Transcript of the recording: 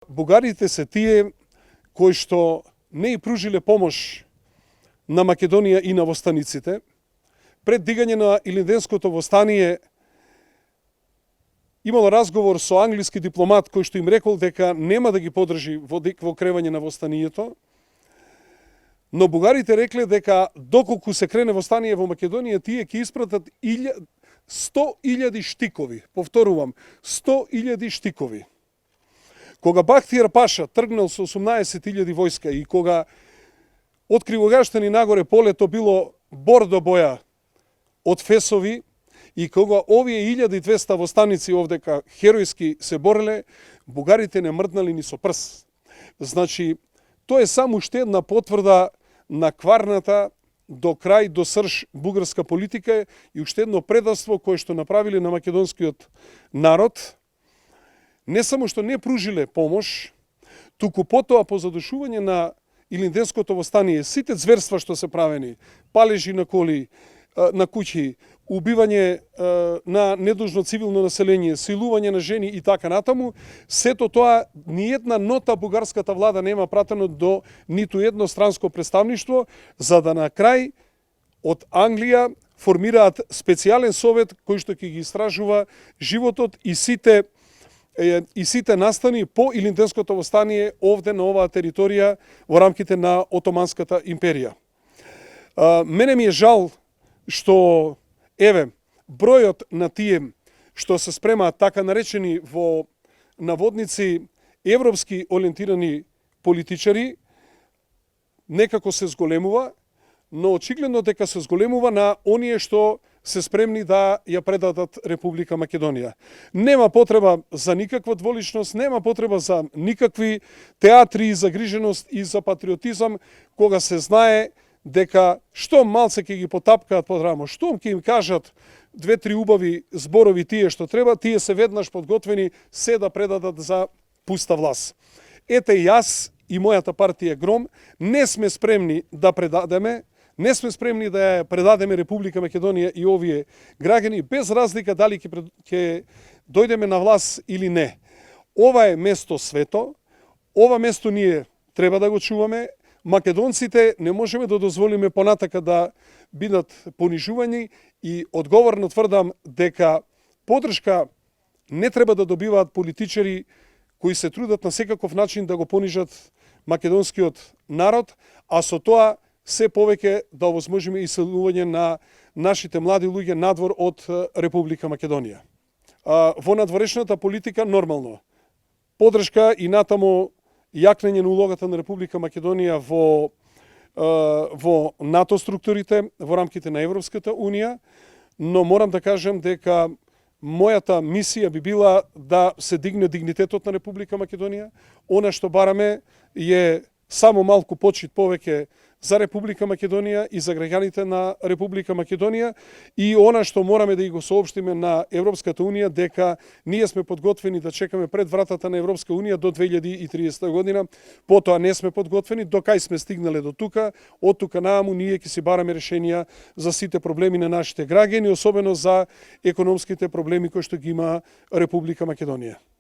Бугарите се тие кои што не и пружиле помош на Македонија и на востаниците. Пред дигање на Илинденското востание имало разговор со англиски дипломат кој што им рекол дека нема да ги подржи во кревање на востанието, но бугарите рекле дека доколку се крене востание во Македонија, тие ќе испратат 100.000 штикови. Повторувам, 100.000 штикови. Кога Бахтијар Паша тргнал со 18.000 војска и кога од Кривогаштани нагоре полето било бордо боја од фесови и кога овие 1200 востаници овдека херојски се бореле, бугарите не мрднали ни со прст. Значи, тоа е само уште една потврда на кварната до крај, до срж бугарска политика и уште едно предавство кое што направиле на македонскиот народ. Не само што не пружиле помош, туку потоа по задушување на Илинденското востание, сите зверства што се правени, палежи на коли, на куќи, убивање на недужно цивилно население, силување на жени и така натаму, сето тоа ниедна нота бугарската влада нема пратено до ниту едно странско представништво, за да на крај од Англија формираат специјален совет кој што ќе ги истражува животот и сите настани по Илинденското востание овде на оваа територија во рамките на Отоманската империја. Мене ми е жал што бројот на тие што се спремаат така наречени во наводници европски ориентирани политичари некако се зголемува, но очигледно дека се зголемува на оние што се спремни да ја предадат Република Македонија. Нема потреба за никаква дволичност, нема потреба за никакви театри и загриженост и за патриотизам, кога се знае дека што малце ќе ги потапкаат под рамо, што ќе им кажат две-три убави зборови тие што треба, тие се веднаш подготвени се да предадат за пуста власт. Ете јас и мојата партија Гром не сме спремни да предадеме, не сме спремни да ја предадеме Република Македонија и овие граѓани, без разлика дали ќе дојдеме на власт или не. Ова е место свето, ова место ние треба да го чуваме. Македонците не можеме да дозволиме понатака да бидат понижувани и одговорно тврдам дека подршка не треба да добиваат политичари кои се трудат на секаков начин да го понижат македонскиот народ, а со тоа се повеќе да овозможиме иселување на нашите млади луѓе надвор од Република Македонија. Во надворешната политика нормално подршка и натаму јакнење на улогата на Република Македонија во НАТО структурите во рамките на Европската унија, но морам да кажем дека мојата мисија би била да се дигне дигнитетот на Република Македонија. Она што бараме е само малку почит повеќе за Република Македонија и за граѓаните на Република Македонија и она што мораме да го соопштиме на Европската унија дека ние сме подготвени да чекаме пред вратата на Европска унија до 2030 година, потоа не сме подготвени, до кај сме стигнале до тука, од тука нааму ние ќе си бараме решенија за сите проблеми на нашите граѓани, особено за економските проблеми кои што ги има Република Македонија.